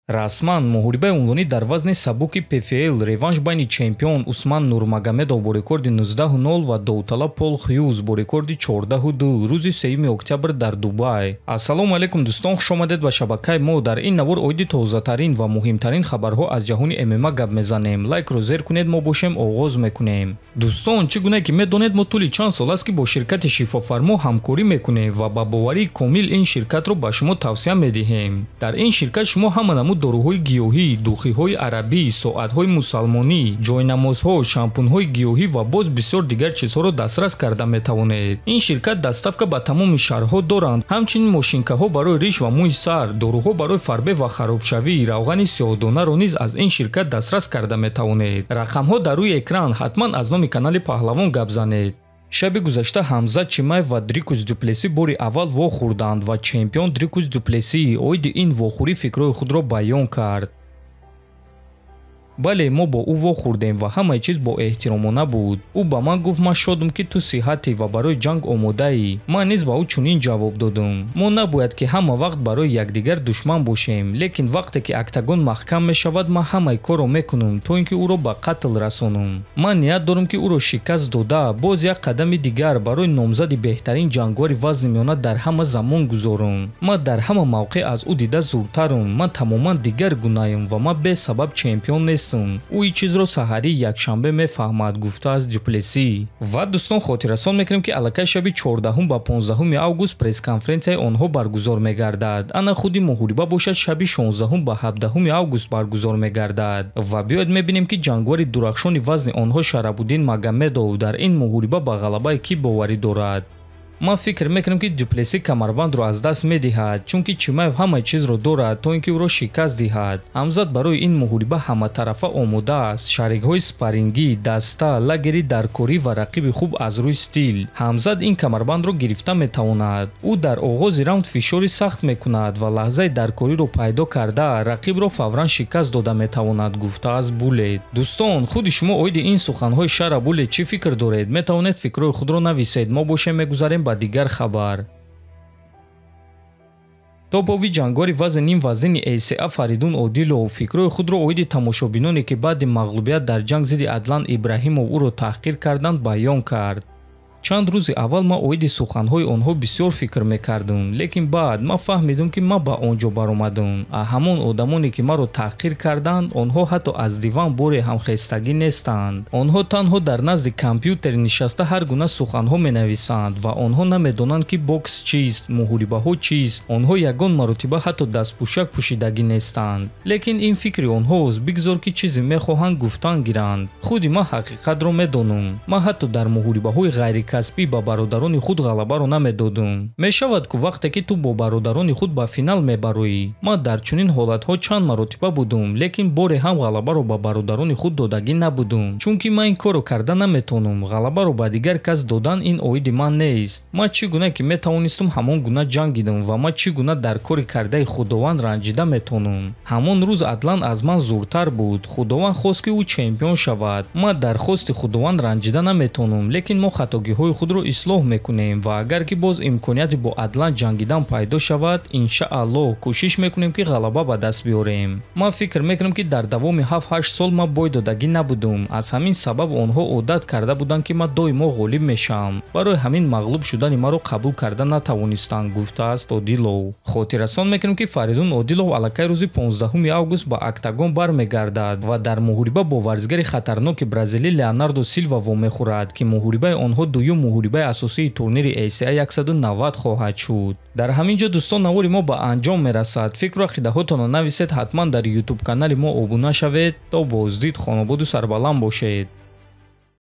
Расман муҳорибаи унвонӣ дар вазни сабуки ПФЛ реванш байни чемпион Усман Нурмагомедов бо рекорди 19-0 ва довталаб Пол Хьюз бо рекорди 14-2 рӯзи 3 октябр дар Дубай. Ассалому алайкум дӯстон, хуш омадед ба шабакаи мо. Дар ин навор оиди тозатарин ва муҳимтарин хабарҳо аз ҷаҳони ММА гап мезанем. Лайкро зер кунед, мо бошем оғоз мекунем. Дӯстон, чӣ гуна ки медонед, мо тӯли чанд сол аст ки бо ширкати Шифофармо ҳамкорӣ мекунем ва ба боварии комил ин ширкатро ба шумо тавсия медиҳем. Дар ин ширкат шумо ҳама намуд доруҳои гиёҳӣ, духиҳои арабӣ, соатҳои мусалмонӣ, ҷойнамозҳо, шампунҳои гиёҳӣ ва боз бисёр дигар чизҳоро дастрас карда метавонед. Ин ширкат доставка ба тамоми шаҳрҳо доранд, ҳамчунин мошинкаҳо барои риш ва мӯи сар, доруҳо барои фарбе ва харобшавӣ, равғани сиёҳдонаро низ аз ин ширкат дастрас карда метавонед. Рақамҳо дар рӯи экран, ҳатман аз номи канали Паҳлавон гап занед. Шаби гузашта Ҳамзат Чимаев ва Дрикус Дюплеси бори аввал вохӯрданд ва чемпион Дрикус Дюплеси оиди ин вохӯрӣ фикрҳои худро баён кард. Бале, мо бо ӯ вохӯрдем ва ҳамаи чиз бо эҳтиромона буд. Ӯ ба ман гуфт: ман шодам, ки ту сиҳатӣ ва барои ҷанг омодаӣ. Ман низ ба ӯ чунин ҷавоб додам: мо набояд ки ҳама вақт барои якдигар душман бошем, лекин вақте ки октагон маҳкам мешавад, ман ҳамаи корро мекунам, то ин ки ӯро ба қатл расонам. Ман ният дорам, ки ӯро шикаст дода, боз як қадами дигар барои номзади беҳтарин ҷангвори вазни миёна дар ҳама замон гузорам. Ман дар ҳама мавқеъ аз ӯ дида зуртарам, ман тамоман дигар гунаем ва ман бесабаб чемпион нестам. Ӯ ин чизро саҳарии якшанбе мефаҳмад, гуфтааст Дюплеси. Ва дӯстон, хотиррасон мекунем, ки аллакай шаби 14 ба 15 август пресс-конференсияи онҳо баргузор мегардад. Ана худи муҳориба бошад шаби 16 ба 17 август баргузор мегардад. Ва биёед мебинем, ки ҷангвори дурахшони вазни онҳо Шарабуддин Магомедов дар ин муҳориба ба ғалабаи кӣ боварӣ дорад. Ман фикр мекунам, ки Дюплеси камарбандро аз даст медиҳад, чунки Чимаев ҳамаи чизро дорад, то ин ки ӯро шикаст диҳад. Ҳамзат барои ин муҳориба ҳаматарафа омода аст: шарикҳои спаррингӣ, даста, лагери даркорӣ ва рақиби хуб аз рӯи стил. Ҳамзат ин камарбандро гирифта метавонад. Ӯ дар оғози раунд фишори сахт мекунад ва лаҳзаи даркориро пайдо карда, рақибро фавран шикаст дода метавонад, гуфтааст Булет. Дӯстон, худи шумо оиди ин суханҳои Шара Булет чӣ фикр доред? Метавонед фикрҳои худро нависед. Мо бошем мегузарем ба дигар хабар. Топови ҷангвори вазни нимвазнини ACA Фаридун Одилов фикрҳои худро оиди тамошобиноне, ки баъди мағлубият дар ҷанг зидди Адлан Ибраҳимов ӯро таҳқир карданд, баён кард. Чанд рӯзи аввал ман оиди суханҳои онҳо бисёр фикр мекардам, лекин баъд ман фаҳмидам, ки ман ба он ҷо баромадам. А ҳамон одамоне, ки маро таҳқир карданд, онҳо ҳатто аз диван боре ҳамхестагӣ нестанд. Онҳо танҳо дар назди компютер нишаста ҳар гуна суханҳо менависанд ва онҳо намедонанд, ки бокс чист, муҳорибаҳо чист. Онҳо ягон маротиба ҳатто дастпӯшак пӯшидагӣ нестанд. Лекин ин фикри онҳост, бигзор ки чизе мехоҳанд гуфтан гиранд. Худи ман ҳақиқатро медонам. Ман ҳатто дар муҳорибаҳои ғайрикасбӣ ба бародарони худ ғалабаро намедодум. Мешавад ку вақте ки ту бо бародарони худ ба финал мебароӣ. Ман дар чунин ҳолатҳо чанд маротиба будум, лекин боре ҳам ғалабаро ба бародарони худ додагӣ набудум, чунки ман ин корро карда наметавонам. Ғалабаро ба дигар кас додан ин оиди ман нест. Ман чӣ гуна ки метавонистам, ҳамон гуна ҷангидам ва ман чӣ гуна дар кори кардаи Худованд ранҷида метавонам. Ҳамон рӯз Адлан аз ман зуртар буд. Худованд хост, ки ӯ чемпион шавад. Ман дар хости Худованд ранҷида наметавонам, лекин мо хатогиҳои худро ислоҳ мекунем ва агар ки боз имконияти бо Адлан ҷангидан пайдо шавад, иншааллоҳ кӯшиш мекунем, ки ғалаба ба даст биёрем. Ман фикр мекунам, ки дар давоми 7-8 сол ман бой додагӣ набудум. Аз ҳамин сабаб онҳо одат карда буданд, ки ман доимо ғолиб мешавам. Барои ҳамин мағлуб шудани маро қабул карда натавонистанд, гуфтааст Одилов. Хотиррасон мекунем, ки Фаридун Одилов аллакай рӯзи 15 август ба октагон бармегардад ва дар муҳориба бо варзигари хатарноки бразилӣ Леонардо Силва вомехӯрад, ки муҳорибаи онҳо дуюм муҳорибаи асосии турнири ACA 190 хоҳад шуд. Дар ҳамин ҷо, дӯстон, навори мо ба анҷом мерасад. Фикру ақидаҳотонро нависед, ҳатман дар ютуб канали мо обуна шавед. То боздид, хонободу сарбаланд бошед.